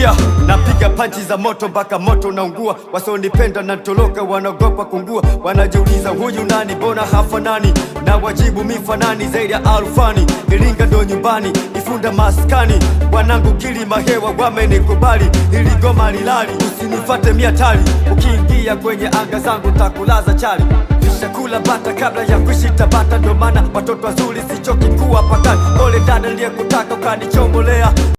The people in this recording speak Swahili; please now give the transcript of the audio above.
Sikia, napiga panchi za moto mpaka moto unaungua. Wasionipenda natoloka, wanaogopa kungua, wanajiuliza huyu nani, mbona hafanani na wajibu mifanani zaidi ya alfani. Iringa ndo nyumbani, Ifunda maskani, wanangu kilima hewa wamenikubali, ili goma lilali, usinifate miatari, ukiingia kwenye anga zangu takulaza chali. Nishakula bata kabla ya kuishi Tabata, ndo maana watoto wazuri sichoki kuwa pakali. Pole dada niliyekutaka ukanichombolea.